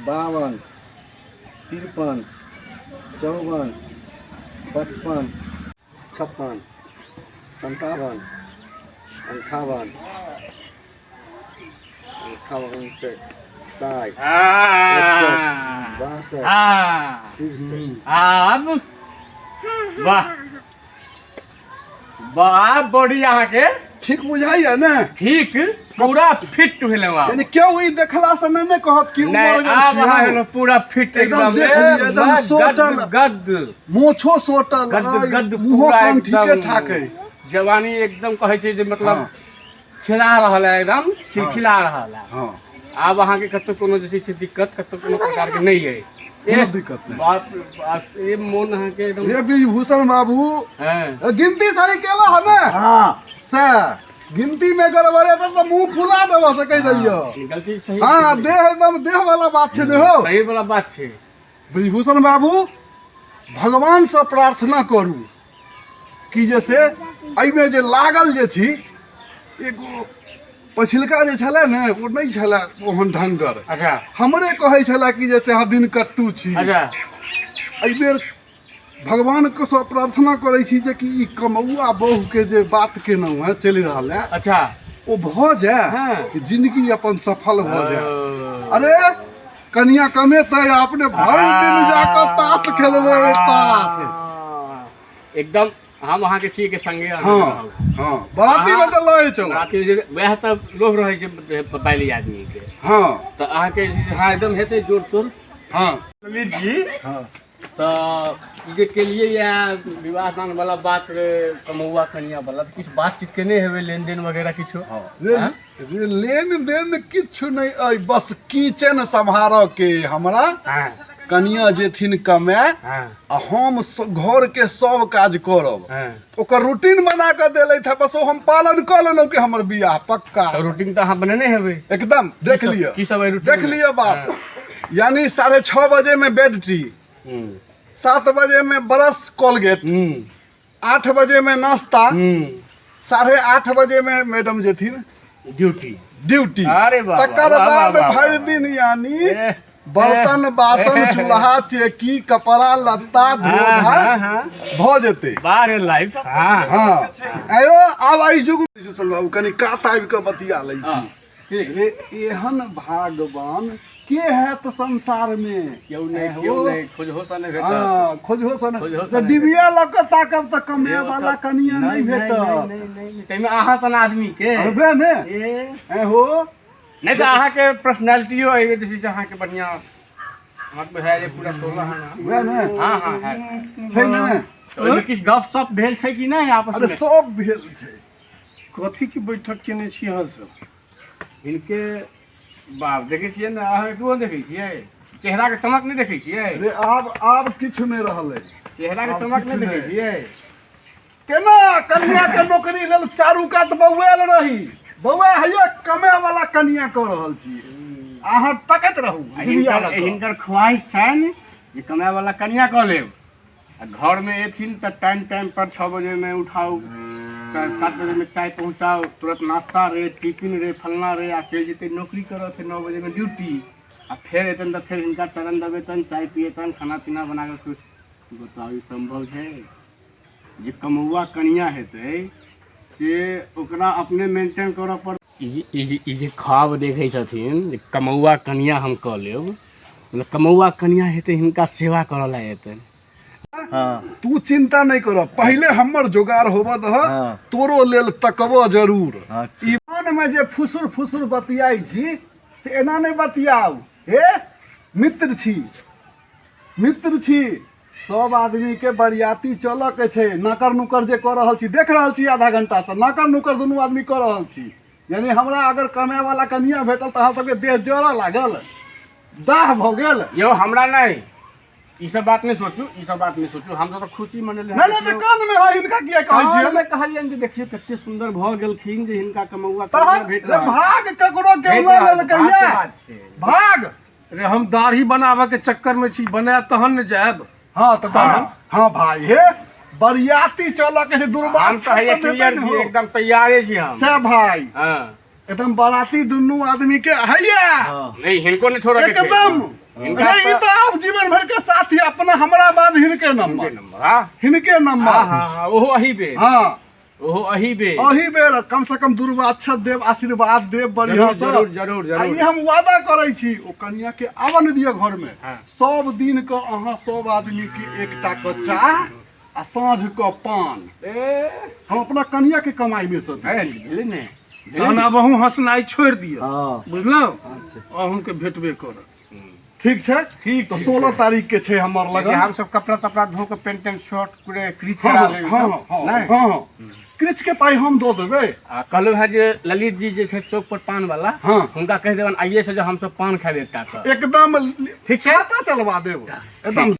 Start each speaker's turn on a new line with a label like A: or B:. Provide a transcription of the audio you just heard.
A: 52, 53, 54, 55, 56, 57, 58, 58, 59, 60, 61, 62, 63।
B: आब वाह वाह, बॉडी अहाँके
C: ठीक बुझाइया ने?
B: ठीक, पूरा फिट भेलहुँ आब।
C: यानी केओ ई देखला से नहि ने कहत कि
B: नहि
C: उमर
B: आब अहाँ
C: गेल
B: भेलहुँ पूरा फिट।
C: एकदम
B: एकदम
C: देख लिअ, एकदम
B: गद,
C: सोटल।
B: गद
C: मोछो सोटल
B: गद
C: अइ,
B: गद
C: मुँहो
B: पूरा
C: कान ठीके
B: एकदम
C: ठाक अइ।
B: जवानी एकदम कहै छै जे मतलब खिला रहल है, एकदम खिलखिला रहल है। आब अहाँके कतौ कोनो जे छै से दिक्कत कतौ कोनो प्रकार के नहि है।
C: कोनो दिक्कत नहि।
B: बाप बाप, ए मोन अहाँके एकदम।
C: हे ब्रिजभूषण बाबू। गिनती सही केला है ने?
A: हाँ।
C: से गिनती में गड़बड़ हेतै तऽ मुंह फुला देबऽ से कहि दैयौ।
B: गलती सही।
C: हाँ, देह एकदम देह वाला बात छै ने हो।
B: सही वाला बात छै।
C: ब्रिजभूषण बाबू, भगवानसँ प्रार्थना करू कि जे से एहिमे जे लागल जे छी, एगो पछिलका जे छलै ने ओ नहि छलै ओहन ढङ्गर। हमरे कहै छलै कि जे से अहाँ दिन कट्टू छी। एहिबेर भगवानके सँ प्रार्थना करै छी जे कि ई कमौआ बहुके जे बात केलहुँ हेँ, चलि रहल है, ओ भऽ जाय कि जिंदगी अपन सफल भऽ जाय। अरे कनिया कमेतै, अपने भरि दिन जाकऽ ताश खेलबै ताश।
B: एकदम हम अहाँके छी के संगे अहाँ रहब।
C: हँ, बराती में तऽ लए चल।
B: राति जे वएह तऽ लोभ रहै छै बाली आदमी के। तऽ अहाँके जे छै, हँ, एकदम हेतै जोर शोर। ललित जी। तऽ ई जे केलियै या विवाह दान वाला बात रे, कमौआ कनिया वाला, तऽ किछु बातचीत केने हेबै, लेनदेन वगैरह किछु?
C: रे रे, लेन देन किछु नहि अइ, बस किचन सम्हारऽ के हमरा। कनिया जेथिन कमाए आ हम घर के सब काज करब। ओकर रूटीन बना कऽ देलथि है, बस ओ हम पालन कऽ लेलहुँ कि हमर बियाह पक्का।
B: तऽ रूटीन तऽ अहाँ बनेने हेबै।
C: एकदम, देख लिअ।
B: की सब अइ रूटीन?
C: देख लिअ बात, यानी 6:30 बजे में बेड टी, 7 बजे में ब्रश कोलगेट, 8 बजे में नाश्ता, 8:30 बजे में मैडम जेथिन
B: ड्यूटी।
C: ड्यूटी।
B: अरे वाह,
C: तकर
B: वाह, वाह,
C: बाद
B: वाह,
C: भरि
B: वाह।
C: दिन यानी बर्तन बासन, चूल्हा चेकी, कपड़ा लत्ता धो धा भऽ जेतै।
B: वाह रे लाइफ, हाँ।
C: हाँ, आयो आब एहि युग सुशील बाबू, कनि कात आबि कऽ बतिया लै छी।
B: ठीक।
C: रे, एहन भागवान के हैत संसार में?
B: केओ नहि। केओ नहि, खोजहो सँ नहि भेटत।
C: हाँ, खोजहो सँ
B: खोजहो सँ
C: नहि।
B: नहि।
C: डिबिया लऽ कऽ ताकब तऽ कमे वाला कनिया नहि भेटत।
B: नहि, नहि, नहि, ताहिमे अहाँ सन आदमी के।
C: हबे ने।
B: ए,
C: ऐ हो।
B: नहि तऽ अहाँके पर्सनैलिटियो एहिमे जे छै से अहाँके बढ़िआँ अहाँके बुझाय जे पूरा 16 आना।
C: वएह ने।
B: हाँ, है।
C: छै ने?
B: तऽ ओहिमे किछु गप सप भेल छै कि नहि आपस
C: अरे
B: मे?
C: सब भेल छै।
D: कथी के बैठक केने छी अहाँ सब?
B: हिनके बाप देखै छियै ने अहाँ? एकरो देखै छियै, चेहराके चमक नहि देखै छियै?
C: रे, आब किछु नहि रहलै।
B: चेहराके
C: आब
B: चमक नहि
C: किछु
B: देखै
C: नहि।
B: छियै?
C: केना कनिया के नौकरी लेल चारू कात बौआयल रही, बौआ हैया कमाय वाला कनिया कऽ रहल छी, अहाँ तकैत रहू
B: आ
C: डिबिया
B: हिनकर
C: लऽ कऽ।
B: हिनकर ख्वाहिश छनि जे कमाय वाला कनिया कऽ लेब आ घरमे एथिन तऽ टाइम टाइम पर 6 बजेमे उठाउ, तऽ 7 बजेमे चाय पहुँचाउ, तुरंत नाश्ता रे, टिफिन रे, फलना रे, आ चलि जेतै नौकरी करऽ, फेर 9 बजेमे ड्यूटी, आ फेर एतनि तऽ फेर हिनका चरण दबेतनि, चाय पिएतनि, खाना पीना बना कऽ खुश। बताउ, ई सम्भव छै? जे कमौआ कनिया हेतै से ओकरा अपने मेंटेन करऽ पड़त। ई जे ख्वाब देखै छथिन जे कमौआ कनिया हम कऽ लेब, मतलब कमौआ कनिया हेतै, हिनका सेवा करऽ लए एतनि।
C: तू चिंता नहीं कर, पहले हमर जोगार होबऽ दह। तोरो लेल तकबऽ जरूर। ई मन में जे फुसुर फुसुर बतियाई छी से एना नहीं बतियाउ। हे मित्र छी, मित्र छी, सब आदमी के बरियाती चलऽ के छै। नाकर नुकर जे कऽ रहल छी, देख रहल छी आधा घंटा से नाकर नुकर दुनू आदमी कऽ रहल छी। यानी हमरा अगर कमाय वाला कनिया भेटल तऽ अहाँ सबके देह जरऽ लागल, दाह भऽ गेल।
B: यौ, हमरा नहि, ई सब बात नहि सोचू, ई सब बात नहि सोचू। हम तऽ खुशी मनेले।
C: नहि नहि, तऽ कान मे है हिनका किया कहै छियै?
B: कानमे कहलियनि जे देखियौ कते सुन्दर भऽ गेलखिन जे हिनका कमौआ कनिया
C: तहन
B: भेट
C: रे
B: रहल
C: भाग ककरो के
B: भेट
C: लऽ
B: रहल
C: लेलकै
B: भागके
C: ये
B: बात छै।
C: भाग।
D: रे, हम दाढ़ी बनाबऽ के चक्कर में छी, बनायब तहन ने जायब।
C: हाँ तऽ तहन, हाँ भाई, हे बरियाती चलऽ के छै, दुर्बार
B: हम तऽ हैया क्लियर छी, एकदम तैयारे छी हम।
C: से भाई। एकदम बाराती दुनू आदमी के हैया
B: नहीं हिनको नहीं छोड़ा के छै।
C: एकदम
B: हिनका
C: नहीं ई तऽ आब जीवन भर के साथी अपना हमरा बाद हिनके
B: हिनके
C: नंबर
B: नंबर हाँ
C: हिनके नंबर
B: हाँ हाँ हाँ ओहो अही बेर
C: हाँ
B: ओहो अही बेर
C: अही बेर कम से कम दुर्वाक्षत देव आशीर्वाद देव बढ़िया
B: जरूर
C: से
B: जरूर जरूर
C: आ ई
B: जरूर
C: हम वादा करै छी ओ कनिया के आबऽ नहि दिअ घर में
B: हाँ।
C: सब दिन के अहाँ सब आदमी के एकटा के चाह आ साँझ के पान
B: ए
C: हम अपना कनिया के कमाई में से देब।
B: है, भेलै ने
D: तहन आब अहूँ हँसनाइ छोड़ि दिअ
A: हँ
D: बुझलहुँ अहूँके भेटबे करत
C: ठीक छै
B: ठीक
C: तऽ
B: छै।
C: 16 तारीख के छै हमर
B: देखिए,
C: लगन
B: हम सब कपड़ा तपड़ा धो के पेंट एंड शर्ट पूरे क्रीच
C: हँ
B: करा
C: हँ
B: लेब
C: हँ
B: सब,
C: हँ
B: नहि?
C: हँ हँ क्रिच के पाइ हम दऽ देबै
B: आ कहलहुँ है जे ललित जी जे छै चौक पर पान वाला
C: हँ।
B: हुनका कहि देबनि आइए से जे हमसब पान खायब एकटा के
C: एकदम
B: ठीक छै?
C: खाता चलवा देब एकदम।